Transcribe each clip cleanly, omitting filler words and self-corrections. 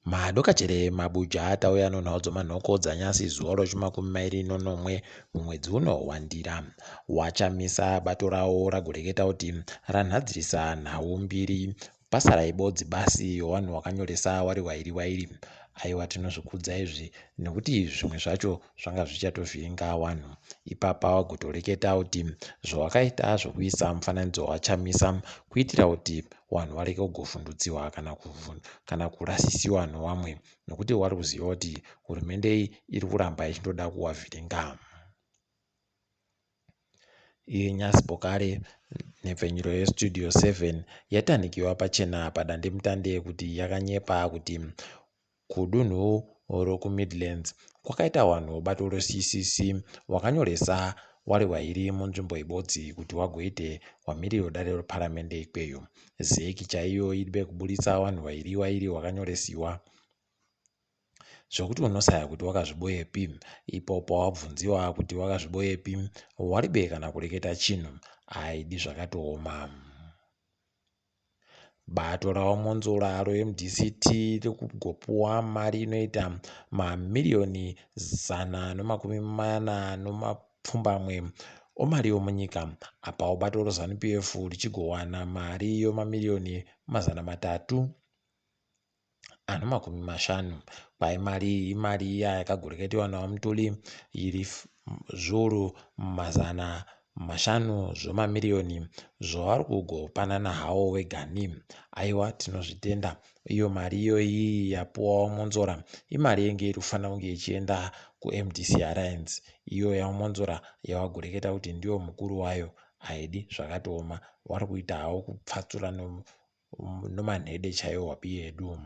Madokachere mabuja tauya nonhau dzomanhoko dzanyasi zuva rochimakumi mairi nonomwe mumwedzi uno waNdira. Wachamisa bato rawo ragoreketa kuti ranhadzirisa nhau mbiri pasara ibodzi basi yowanhu wakanyoresa wari wairi wairi. Aiwa tinozvikudza izvi nekuti zvimwe zvacho zvanga zvichatovhiringa wanhu. Ipapa wagotoreketa kuti zvawakaita zvokuisa mufananidzo waChamisa kuitira kuti wanhu warege kugovhundutsiwa kana, kana kurasisiwa nowamwe nokuti wari kuziva kuti hurumende iyi iri kuramba ichindoda kuwavhiringa. Iye Nyasi Pokale, nhepfenyuro yeStudio 7 yatanikiwa pachena padandemutande kuti yakanyepa kuti kudunhu rokuMidlands kwakaita wanhu webato reCCC wakanyoresa wari wairi munzvimbo ibodzi kuti wagoite wamiriri wedare reparamende ikweyo. Zec chaiyo iribe kuburitsa wanhu wairi wairi wakanyoresiwa zvekuti unosaya kuti wakazviboyepi. Ipo pawabvunziwa kuti wakazviboyepi waribe kana kureketa chinhu. Aidi zvakatooma. Bato raVaMwonzora reMDCT riri kugopuwa mari inoita mamiriyoni 147 omari yomunyika apawo bato reZanu PF richigowana mari yemamiriyoni 350. Kwai mari iyi imari iya yakagoreketiwa naVaMutuli iri zviuru 500 zvomamiriyoni zvavari kugopanana hawo wegani. Aiwa tinozvitenda. Iyo mari iyoyi yapuwa VaMwonzora imari yenge iri kufanira kunge ichienda kuMDC Alliance. Iyo yaVaMwonzora yavagoreketa kuti ndiyo mukuru wayo haidi zvakatooma. Vari kuita hawo kupfatsura nomanhede chaiwo wabiyedu.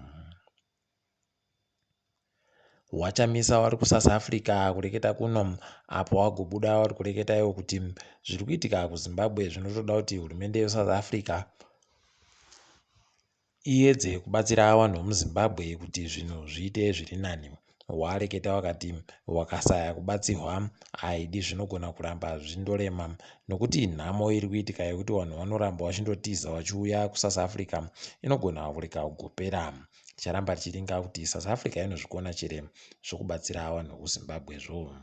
WaChamisa wari kuSouth Africa kureketa kuno apo wagobuda wari kureketa iwo kuti zviri kuitika kuZimbabwe zvinotoda kuti hurumende yeSouth Africa iyedze kubatsira vanhu vemuZimbabwe kuti zvinhu zviite zviri nani. Wareketa wakati wakasaya kubatsirwa haidi zvinogona kuramba zvindorema nokuti nhamo iri kuitika yekuti vanhu vanoramba vachindotiza vachiuya kuSouth Africa inogona kurega kugopera. Ticharamba tichiringa kuti South Africa inozvikona chere zvokubatsira vanhu vekuZimbabwe zvo.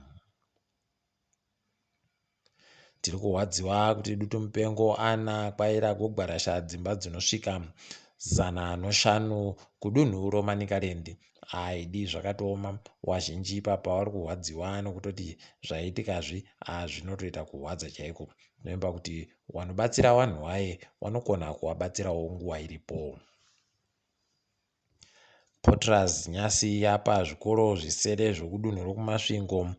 Tiri kurwadziwa kuti dutumupengo ana kwaira gogwarasha dzimba dzinosvika 105 kudunhu roManicaland. Haidi zvakatooma wazhinji ipapa wari kurwadziwa nokutoti zvaitikazvi zvinotoita kurwadza chaiko. Tinovimba kuti wanobatsira wanhu waye wanokona kuwabatsirawo nguwa iripo. Potraz Nyasi yapa zvikoro zvisere zvekudunhu rekuMasvingo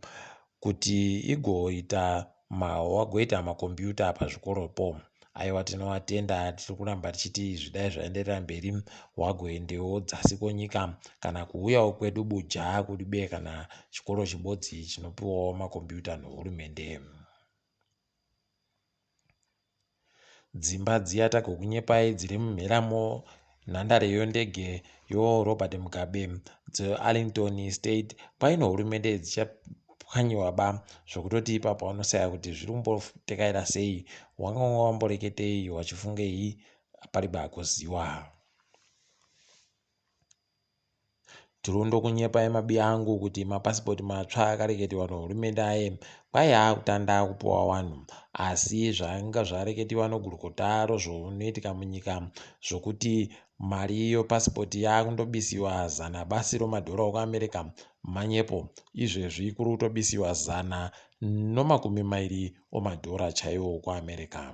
kuti igoita wagoita makombiyuta pazvikoropo. Aiwa tinowatenda tiri kuramba tichiti izvi dai zvaenderera mberi wagoendewo dzasi kwenyika kana kuuyawo kwedu Buja kuribe kana chikoro chibodzi chinopiwawo makombiyuta nehurumende. Dzimba dziya tagokunyepai dziri mumheramo nhandare yondege yoRobert Mugabe dzeArlington State paino hurumende dzichapwanyiwa ba zvokutoti ipapo vanosaya kuti zviri kumbotekaira sei wanga wamboreketei wachifungei paribe agoziwa. True ndokunyepai mabiyangu kuti mapasipoti matsva akareketiwa nehurumende aye kwai akutanda kupiwa wanhu asi zvanga zvareketiwa nogurukota rozvounoitika munyika zvokuti mari iyo pasipoti yakundobisiwa zana basi romadhora okuAmerica manyepo izvezvi kuri kutobisiwa 120 omadhora chaiwo okuAmerica.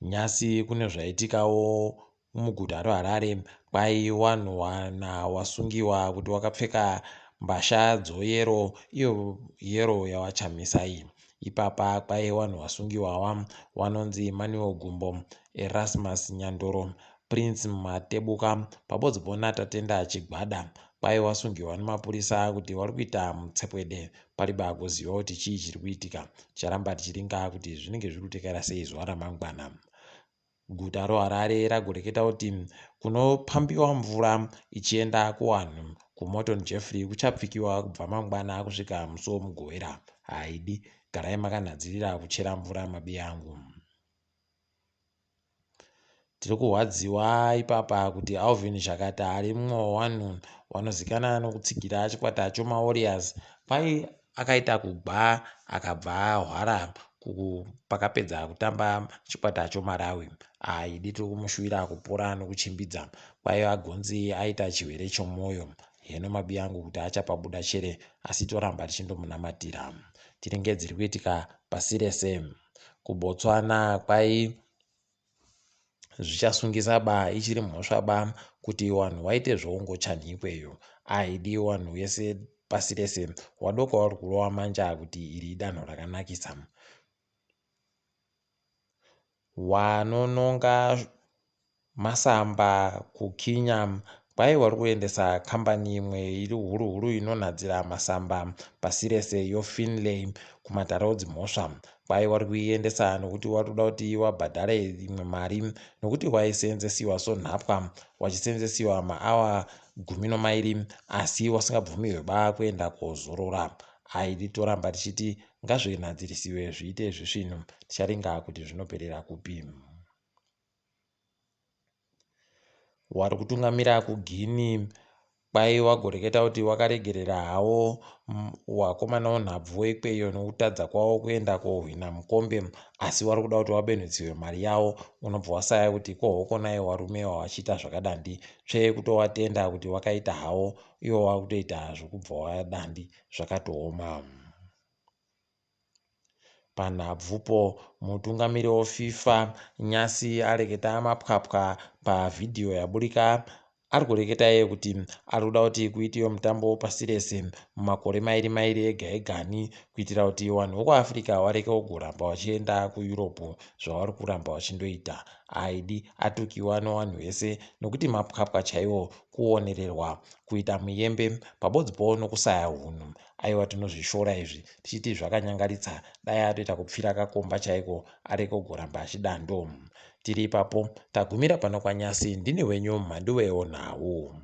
Nyasi kune zvaitikawo muguta reHarare kwai wanhu wana wasungiwa kuti wakapfeka mbasha dzoyero iyo yero yawaChamisa iyi. Ipapa kwai wanhu wasungiwa awa wanonzi Emmanuel Gumbo, Erasmus Nyandoro, Prince Matebuka pabodzi po naTatenda Chigwada. Kwai wasungiwa nemapurisa kuti wari kuita mutsepwede paribe agoziva kuti chii chiri kuitika. Ticharamba tichiringa kuti zvinenge zviri kutekaira sei zuva ramangwana. Guta roHarare ragoreketa kuti kunopambiwa mvura ichienda kuwanhu kuMorton Jeffrey kuchapfikiwa kubva mangwana kusvika musi woMugovera. Haidi, garai makanhadzirira kuchera mvura mabiyangu. Tiri kurwadziwa ipapa kuti Alvin Zhakata ari mumwe wevanhu vanozikanwa nokutsigira chikwata chemaWarriors kwai akaita kugwa akabva ahwara pakapedza kutamba chikwata choMalawi. Idi tiri kumushuwira kupora nokuchimbidza. Kwai agonzi aita chirwere chomwoyo. Heno mabi angu kuti achapabuda chere asi toramba tichindomunamatira. Tiringe dziri kuitika pasi rese. KuBotswana kwai zvichasungisa ba ichiri mhosva ba kuti wanhu waite zvoungochani ikweyo. Aidi wanhu wese pasi rese wadoka wari kurova manja kuti iri idanho rakanakisa. Wanononga masamba kuKenya kwai wari kuendesa kambani imwe iri huru huru inonhadzira masamba pasi rese yoFinlay kumatare edzimhosva. Kwai wari kuiendesa nokuti wari kuda kuti wabhadhare imwe mari nokuti waiseenzesiwa sonhapwa wachiseenzesiwa maawa 12 asi wasingabvumirwe ba kuenda kozorora. Aidi toramba tichiti ngazvinhadzirisiwe zviite zvisvinu ticharinga kuti zvinoperera kupi. Wari kutungamira kuGuinea kwai wagoreketa kuti wakaregerera hawo wakomana wenhabvu weikweyo nokutadza kwawo kuenda kohwina mukombe asi wari kuda kuti wabenhutsiwe mari yawo unobva wasaya kuti kohokonai warume wawachiita zvakadandi tsvee kutowatenda kuti wakaita hawo iwo wakutoita zvokubva wadandi zvakatooma. Panhabvupo, mutungamiri weFIFA nyasi areketa mapwapwa pavhidhiyo yaburika ari kureketa iye kuti ari kuda kuti kuitiwe mutambo pasi rese mumakore mairi mairi ega egani kuitira kuti vanhu vekuAfrica vareke kugoramba vachienda kuEurope zvavari kuramba vachindoita. Aidi atukiwa nevanhu vese nokuti mapwapwa chaiwo kuonererwa kuita muyembe pabodzipo nokusaya hunhu. Aiwa tinozvishora izvi tichiti zvakanyangaritsa dai atoita kupfira kakomba chaiko arege kugoramba achidando. Tiri ipapo tagumira pano kwanyasi ndini wenyu Mhanduwewo nhau.